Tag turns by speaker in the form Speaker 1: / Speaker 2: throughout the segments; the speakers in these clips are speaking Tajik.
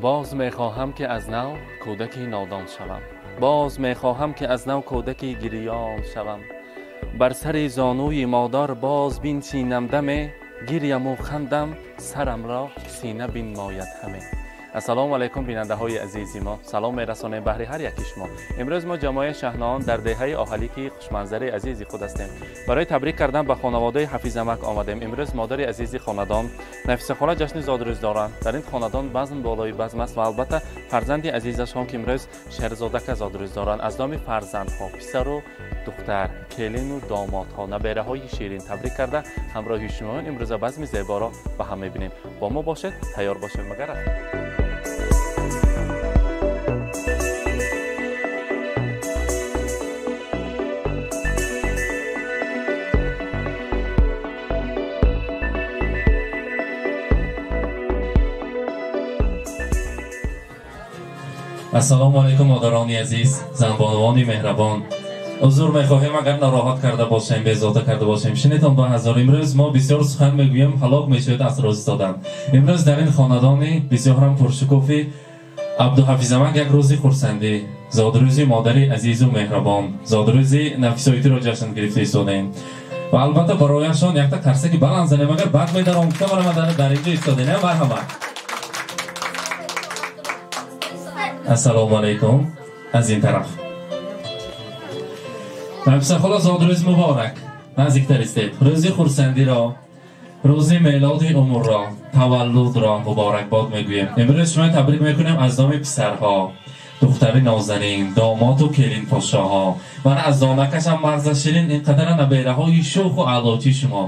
Speaker 1: Боз мехоҳам, ки аз нав кӯдаки нодон шавам. Боз мехоҳам, ки аз нав кӯдаки гирён шавам. Бар сари зонуи модар боз биншинам даме, гирьяму хандам сарамро сина бинмояд ҳаме. Ассалому алайкум, бинандаҳои азизи мо. Салом мерасонем баҳри ҳар яки шумо. Имрӯз мо ҷамоаи Шаҳноон дар деҳаи Оҳалики хушманзари азизи худ ҳастем. Барои табрик кардан ба хонаводаи Ҳафизамак омадем. Имрӯз модари азизи хонадон Нафисахола ҷашни зодрӯз доранд. Дар ин хонадон базм болои базм аст ва албатта фарзанди азизашон, ки имрӯз Шерзодака зодрӯз доранд, аз номи фарзандҳо, писару духтар, келину домодҳо, набераҳои ширин табрик карда, ҳамроҳи шумоён имрӯза базми зеборо ба ҳам мебинем. Бо мо бошед, тайёр бошед, магар. Ассалому алайкум, модарони азиз, занбонувони меҳрабон. Узр мехоҳем, агар нороҳат карда бошем, безота карда бошем. Шинитон ба ҳазор. Имрӯз мо бисёр сухан мегӯем, ҳалок мешавед аз роз додан. Имрӯз дар ин хонадони бисёрам пуршукуфи Абдуҳафизамак як рӯзи хурсандӣ, зодрӯзи модари азизу меҳрабон, зодрӯзи Нафисоитиро ҷашн гирифта истодаем. Ва албатта барояшон якта қарсаки баланд занем, агар бад медаром, гуфта мана дар инҷо истодаем. Марҳамат. Ассалому алайкум аз ин тараф. Нафисахола, зодрӯз муборак. Наздиктар истед. Рӯзи хурсандиро, рӯзи мелоди умрро, таваллудро муборакбод мегӯем. Имрӯз шумо табрик мекунем аз номи писарҳо, духтари нозанин, домоту келинпошоҳо. Ман аз донакашам мағза ширин ин қадара набераҳои шӯху аълочии шумо.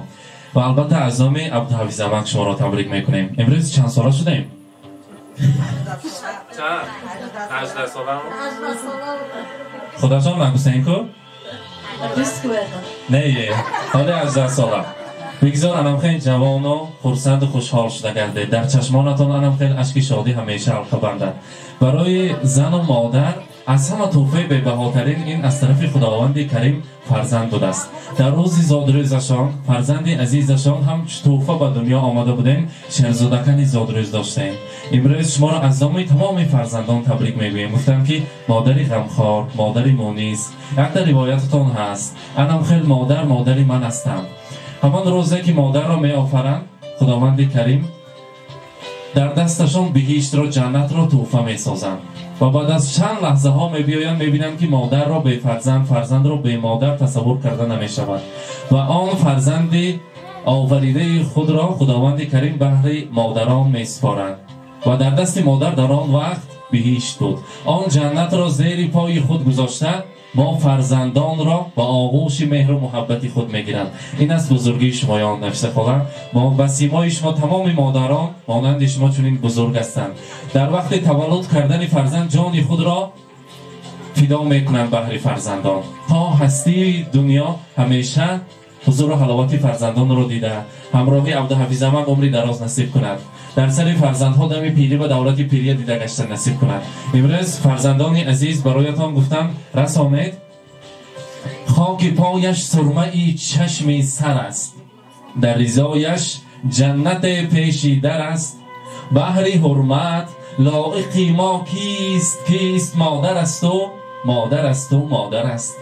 Speaker 1: Ва албатта аз номи Абдуҳафизамак шуморо табрик мекунем. Имрӯз чанд сола шудаем? Чанд? 18 сола? Худашон нагустем ку? Не, ҳоле 18 сола. Бигзор анам хел ҷавону хурсанду хушҳол шуда гардед. Дар чашмонатон анам хел ашки шодӣ ҳамеша ҳалқа бандад. Барои зану модар аз ҳама тӯҳфаи бебаҳотарин ин аз тарафи Худованди Карим фарзанд будааст. Дар рӯзи зодрӯзашон фарзанди азизашон ҳам тӯҳфа ба дунё омада будем, Шерзодакани зодрӯз доштем. Имрӯз шуморо аз номи тамоми фарзандон табрик мегӯем. Гуфтам, ки модари ғамхор, модари мунис, якта ривоятатон ҳаст. Анам хел модар модари ман ҳастам. Ҳамон рӯзе ки модарро меофаранд, Худованди Карим дар дасташон биҳиштро, ҷаннатро тӯҳфа месозанд. Ва баъд аз чанд лаҳзаҳо мебиёянд, мебинанд, ки модарро бефарзанд, фарзандро бемодар тасаввур карда намешавад. Ва он фарзанди оваридаи худро Худованди Карим баҳри модарон месупоранд. Ва дар дасти модар дар он вақт биҳишт буд. Он ҷаннатро зери пои худ гузошта, мо фарзандонро ба оғӯши меҳру муҳаббати худ мегиранд. Ин аст бузургии шумоён, Нафиса хола. Мо ба симои шумо тамоми модарон монанди шумо чунин бузург ҳастанд. Дар вақти таваллуд кардани фарзанд ҷони худро фидо мекунанд баҳри фарзандон. То ҳастии дунё ҳамеша ҳузуру ҳаловати фарзандонро дида, ҳамроҳи Абдуҳафизамак умри дароз насиб кунад. Дар сари фарзандҳо дами пирӣ ва давлати пирия дида гашта насиб кунад. Имрӯз фарзандони азиз бароятон гуфтам, расонед. Хоки пояш сурмаи чашми сар аст, дар ризояш ҷаннате пеши дар аст. Баҳри ҳурмат лоиқи мо кист, кист? Модар асту, модар асту, модар аст.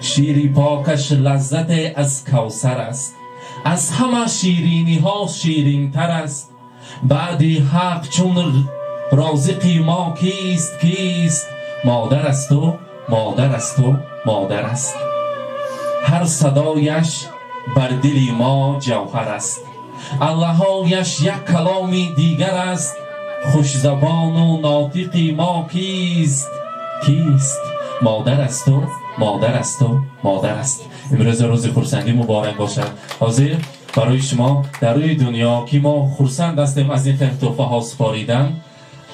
Speaker 1: Шири покаш лаззате аз кавсар аст, аз ҳама шириниҳо ширинтар аст. Баъди ҳақ чун розиқи мо кист, кист? Модар асту, модар асту, модар аст. Ҳар садояш бар дили мо ҷавҳар аст, аллаҳояш як каломи дигар аст. Хушзабону нотиқи мо кист, кист? Модар асту, модар асту, модар аст. Имрӯз рӯзи хурсандӣ муборак бошад. Ҳозир барои шумо дар рӯи дунё, ки мо хурсанд ҳастем аз ин хел тӯҳфаҳо супоридан,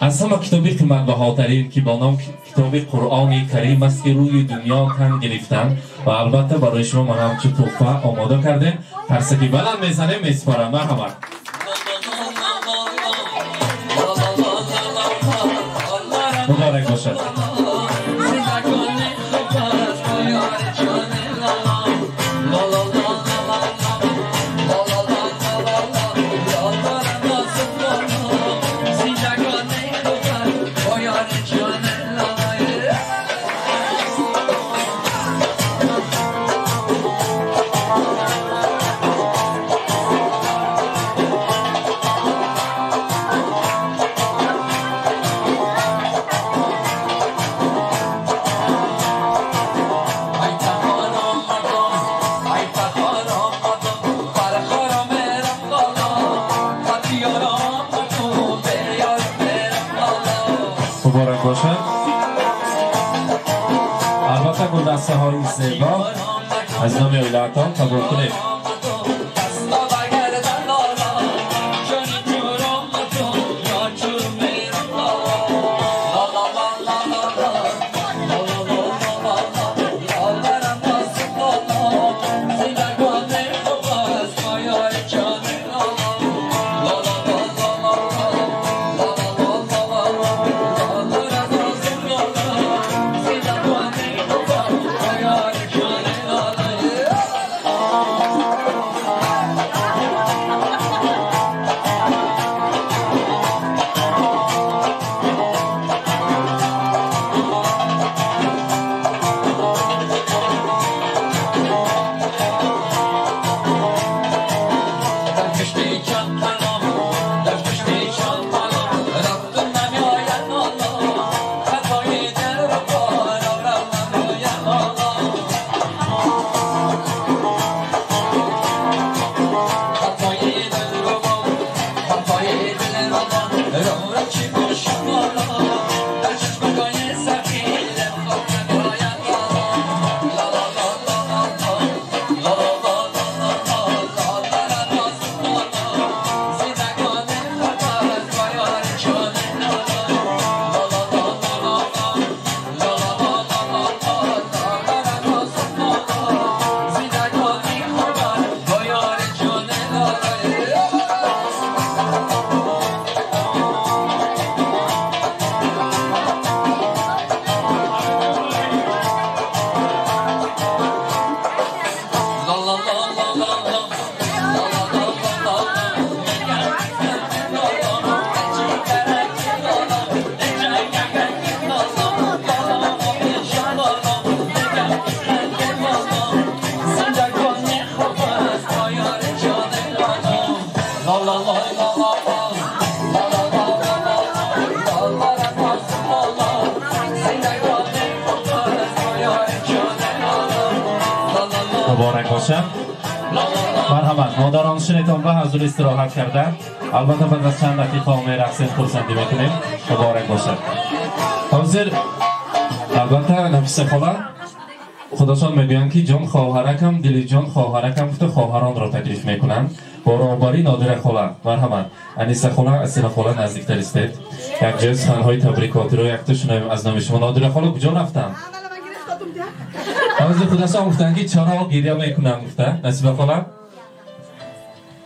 Speaker 1: аз ҳама китоби қиматбаҳотарин, ки бо ном китоби Қуръони Карим аст, ки рӯи дунё тан гирифтан. Ва албатта барои шумо ман ҳамчун тӯҳфа омода кардем. Қарсаки баланд мезанем, месупорам. Марҳамат. Муборак бошад. Муборак бошад. Албатта гулдастаҳои зебо аз номи оилаатон қабул кунед. Муборак бошад. Марҳамат, модарон шинетон ба ҳазур истироҳат карда. Албатта баъд аз чанд дақиқа мерақсем, хурсандӣ мекунем. Муборак бошад. Ҳозир албатта Нафиса хола худашон мегӯянд ки ҷон хоҳаракам, дили ҷон хоҳаракам гуфта хоҳаронро таклиф мекунанд. Бо роҳбарии Нодира хола. Марҳамат, Аниса хола, Асила хола наздиктар истед. Якҷоя суханҳои табрикотиро якто шунавем аз номи шумо. Нодира хола куҷо рафтанд? Ҳозир худашон гуфтанд ки чаро гиря мекунам гуфта. Насиба хола?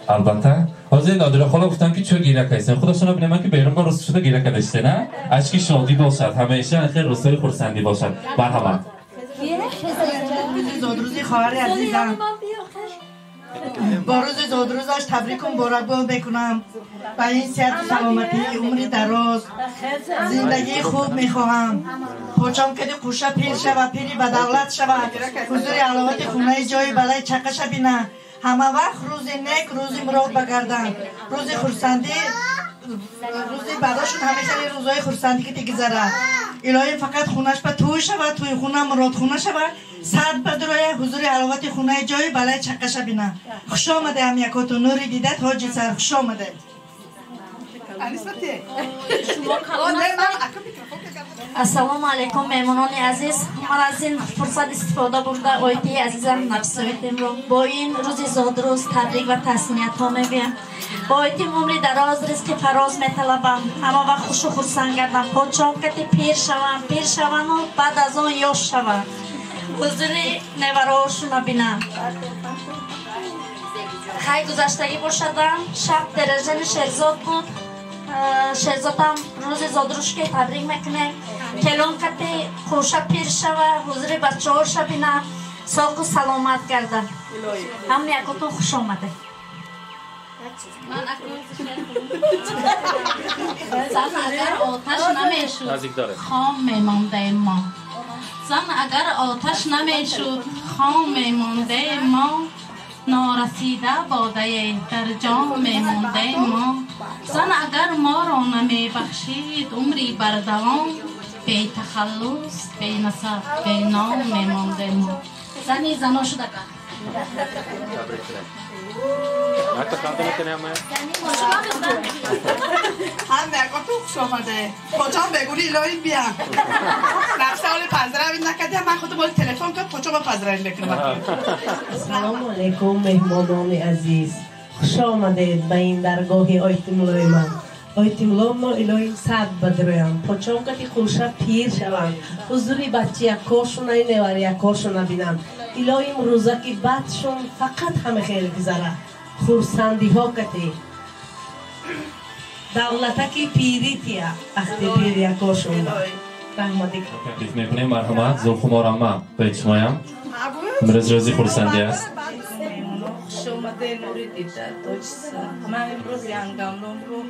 Speaker 1: Албатта. Ҳозир Нодира хола гуфтанд ки чо гиря кардед? Худашонро бинаманд ки берун ба рӯз шуда гиря кардастед, на? Ашки шодӣ бошад, ҳамеша хел рӯзҳои хурсандӣ бошад. Марҳамат.
Speaker 2: Зодрӯзи хоҳари азизам. Бо рӯзи зодрӯзаш табрику муборакбод мекунам. Ба ин сиҳату саломатӣ, умри дароз, зиндагии хуб мехоҳам. Почом кади қуша пир шава, пири ба давлат шава, ҳузури ҳаловати хонаи ҷои балаи чақаша бина. Ҳама вақт рӯзи нек, рӯзи мурод багардан, рӯзи хурсандӣ, рӯзи бадошон ҳамеша рӯзҳои хурсандӣ ки дигзара. Илоҳӣ фақат хунаш ба тӯй шава, тӯи хуна муродхуна шава, сад бадроя ҳузури ҳаловати хонаи ҷои балаи чақаша бина. Хуш омаде ҳам якоту нури дида тоҷи сар, хуш омаде.
Speaker 3: Ассалому алайкум, меҳмонони азиз. Ман аз ин фурсат истифода бурда оитии азизам Нафисоитимро бо ин рӯзи зодрӯз табрик ва таҳсиниятҳо мегӯям. Бо оитим умри дароз, ризқи фароз металабам. Ҳама вақт хушу хурсанд гардам. Подшоҳ кати пир шавам, пир шавану баъд аз он ёш шавам. Ҳузури невароҳошуна бинам. Хай гузаштагӣ бошадам. Шаб деражани Шерзод буд. Шерзодам рӯзи зодрӯзке табрик мекунем. Келон кати хӯша пир шава, ҳузури бачаҳоша бина, соғу саломат гарда. Ҳам якотон хуш омаде.
Speaker 4: Зан агар оташ намешуд, хом мемондаем мо. Зан агар оташ намешуд, хом мемондаем мо. Норасида бодае дар ҷом мемондаем мо. Зан агар моро намебахшид, умри бардавом, бетахаллус, бенасаб, беном мемондаем мо. Зани зано шуда кард.
Speaker 2: омаде. Почам бегули илоҳӣ бия. Нафса оли поздравить накардиам, ман худам оли телефон кард, почама поздравить мекунам.
Speaker 5: Салому алайкум, меҳмонони азиз. Хуш омадед ба ин даргоҳи Ойтимлои ман. Ойтимломо илоҳӣ сад бадроям. Почом кати хурша пир шаванд. Ҳузури бачиякошуна невариякошуна бинанд. Илоҳим рӯзаки бадшон фақат ҳама хел гузарад. Хурсандиҳо кати. Давлатаки пирития ахти пириякошун. Раҳмати.
Speaker 1: Таклиф мекунем марҳамат Зулхуморама ба шумоям. Имрӯз рӯзи хурсандӣ аст.
Speaker 6: Хуш омадед, нури дида тоҷиса. Ман имрӯз янгамломро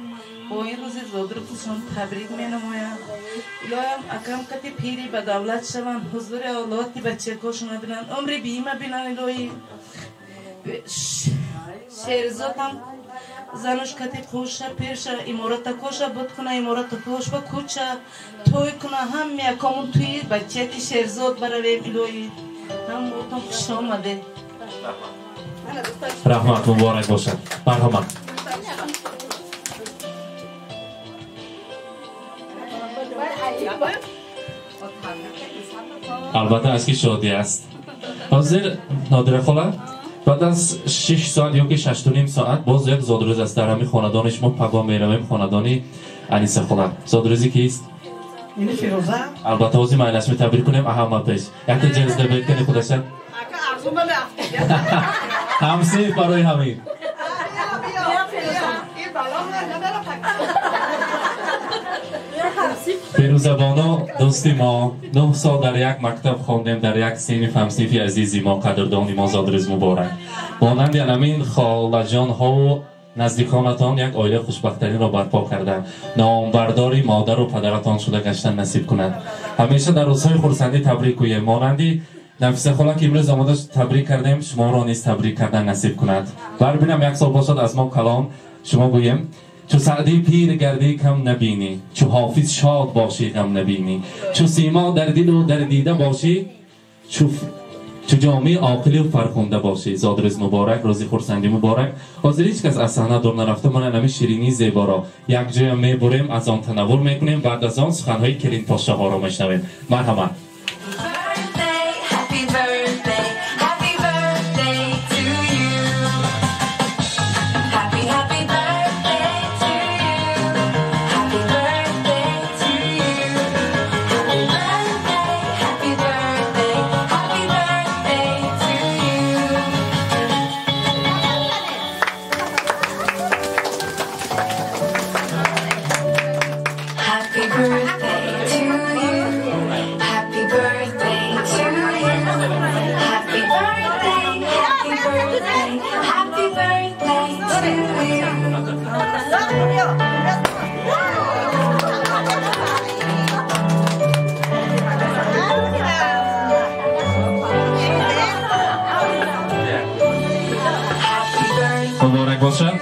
Speaker 6: бо ин рӯзи зодрӯзашон табрик менамоям. Илоҳам акам кати пири ба давлат шаванд, ҳузури авлоди бачакошона бинанд, умри бима бинанд илоҳӣ. Шерзодам зануш кати қӯша пирша имората коша буд куна, имората кош ба кӯча той куна, ҳама якомон туи бачати Шерзод баравем илоҳӣ. Ҳамаотон хуш омадед.
Speaker 1: Раҳмат, муборак бошад. Марҳамат. Албатта ашки шодӣ аст. Ҳозир Нодира хола баъд аз 6 соат ё ки 6.5 соат боз як зодрӯз аст дар ҳамин хонадони шумо. Пагоҳ меравем хонадони Аниса хола. Зодрӯзи кист?
Speaker 2: Ини Фирӯза.
Speaker 1: Албатта ҳозир майнаш метабрик кунем аҳама пеш. Якта ҷелзда бекани худаша.
Speaker 2: Ака арзума меафтид.
Speaker 1: Ҳамсинф барои ҳамин. Фирӯзабоно дӯсти мо 9 сол дар як мактаб хондем, дар як синф, ҳамсинфи азизи мо, қадрдони мо, зодрӯз муборак. Монанди ҳамин холаҷонҳову наздиконатон як оилаи хушбахттаринро барпо карданд. Номбардори модару падаратон шуда гаштан насиб кунад. Ҳамеша дар рӯзҳои хурсандӣ табрик гӯем. Монанди Нафиса хола ки имрӯз омода табрик кардем, шуморо низ табрик кардан насиб кунад. Барбинам як сол бошад аз мо калон шумо гӯем. Чу Саъдӣ пир гардӣ кам набинӣ, чу Ҳофиз шод бошӣ ғам набинӣ, чу симо дар дилу дар дида бошӣ, чу ҷомеи оқилу фархунда бошӣ. Зодрӯз муборак, рӯзи хурсандӣ муборак. Ҳозир ҳеҷ кас аз саҳна дур нарафта, ман ҳамин ширинии зеборо якҷоя мебурем, аз он танаввур мекунем, баъд аз он суханҳои келинпошоҳоро мешнавем. Марҳамат. Муборак бошад.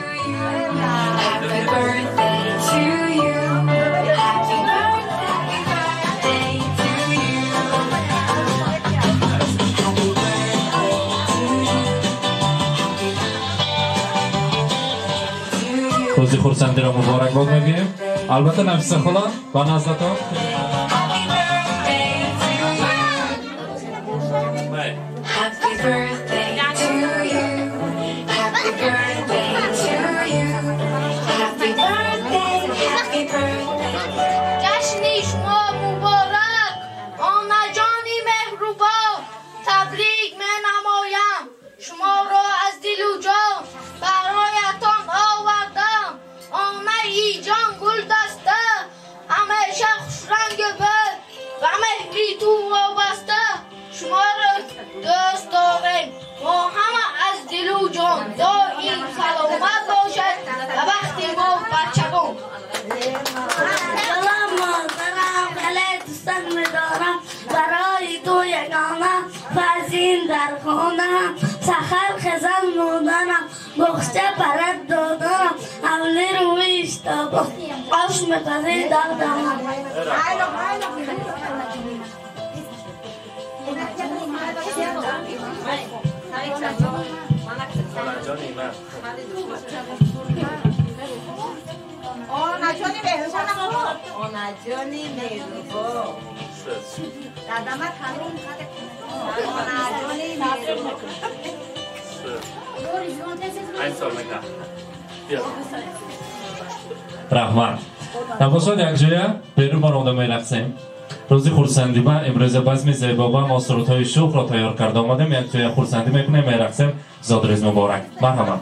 Speaker 1: Рӯзи хурсандиро муборакбод мегӯем. Албатта Нафиса хола ба наздатон.
Speaker 7: Ҷашни шумо муборак, онаҷони меҳрубон. Табрик менамоям шуморо аз дилу ҷон. Бароятон овардам онаи ҷон гулдаста, ҳамеша хушранг буд ва меҳри ту вобаста. Шуморо дӯст дорем мо ҳама аз дилу ҷон. Доим саломат бошед ва вақти мо бачагон.
Speaker 3: Салом модарам, хеле дӯстат медорам. Барои ту ягона фарзин дар хонаам. Сахар хезан модарам, боғча парад додарам. Ҳавли рӯи иштобон, ош мепазӣ дар даҳонам.
Speaker 8: Онаҷони меҳрубон, онаҷони меҳрубон. Дадамат ҳанӯз онаҷони меҳрубон.
Speaker 1: Раҳмат. Набошад, якҷоя берун баромада мерақсем. Рӯзи хурсандиба имрӯза базми зебоба мо сурудҳои шӯхро тайёр карда омадем, якҷоя хурсандӣ мекунем, мерақсем. Зодрӯз муборак. Марҳамат.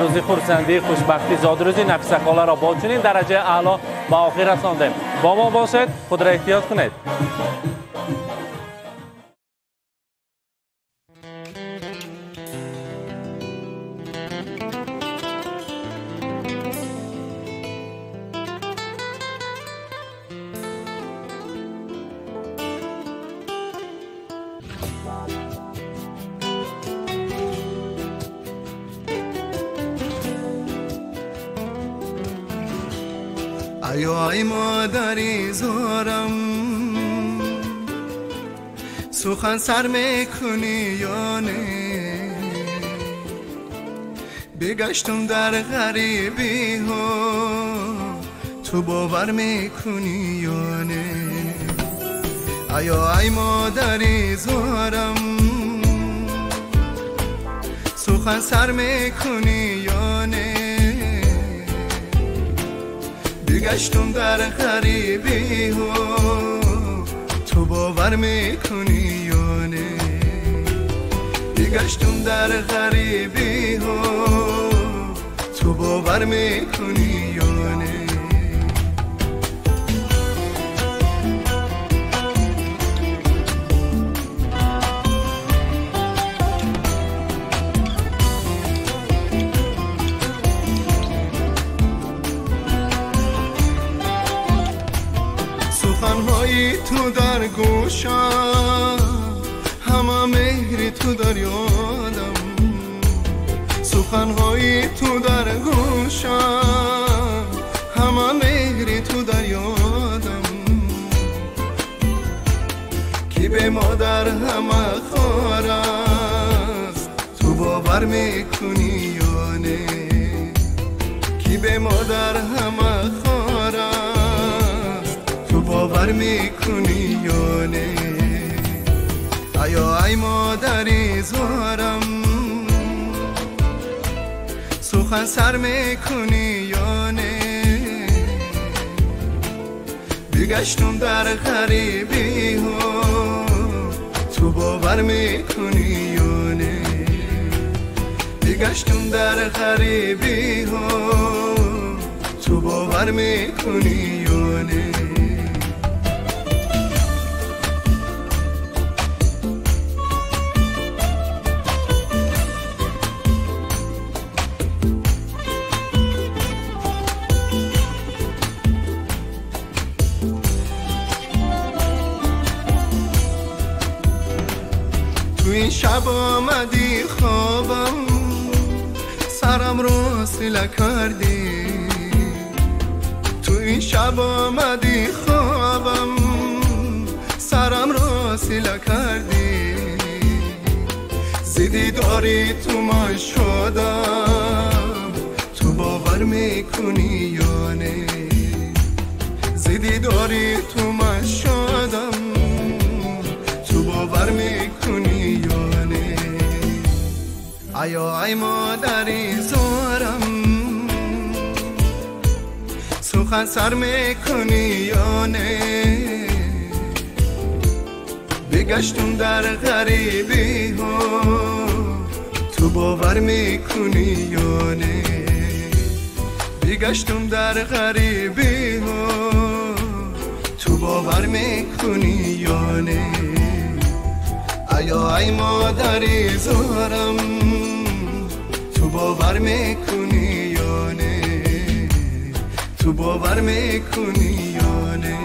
Speaker 1: Рӯзи хурсандӣ, хушбахтӣ, зодрӯзи Нафиса холаро бо чунин дараҷаи аъло ба охир расондем. Бо мо бошед, худро эҳтиёт кунед.
Speaker 9: Ай ай модари зорам, сухан сар мекунӣ ё не? Бегаштум дар ғарибиҳо, ту бовар мекунӣ ё не? Ай ай модари зорам, сухан сар мекунӣ ё не? Бегаштум дар ғарибиҳо, ту бовар мекунӣ ё не? Бегаштум дар ғарибиҳо, ту бовар мекунӣ ё не? Суханҳои ту дар гӯшам, ҳама меҳри ту дар ёдам. Суханҳои ту дар гӯшам, ҳама меҳри ту дар ёдам. Ки бе модар ҳама хор аст, ту бовар мекунӣ ё не? Ки бе модар ҳама хор аст, ту бовар мекунӣ ё не? Ай ай модари зорам, сухан сар мекунӣ ё не? Бегаштум дар ғарибиҳо, ту бовар мекунӣ ё не? Бегаштум дар ғарибиҳо, ту бовар мекунӣ ё не? تو این شب آمدی خوابم، سرم رو سیله کردی. تو این شب آمدی خوابم، سرم رو سیله کردی. زیدی داری تو من شدم، تو باور میکنی یا نه؟ زیدی داری تو من شدم، تو باور میکنی یا نه؟ ای ای مادری زارم، سخن سر میکنی یا نه؟ بگشتم در غریبی ها، تو باور میکنی یا نه؟ بگشتم در غریبی ها، تو باور میکنی یا نه؟ ای ای مادری زارم، تو باور میکنی یا نه؟ تو باور میکنی یا نه؟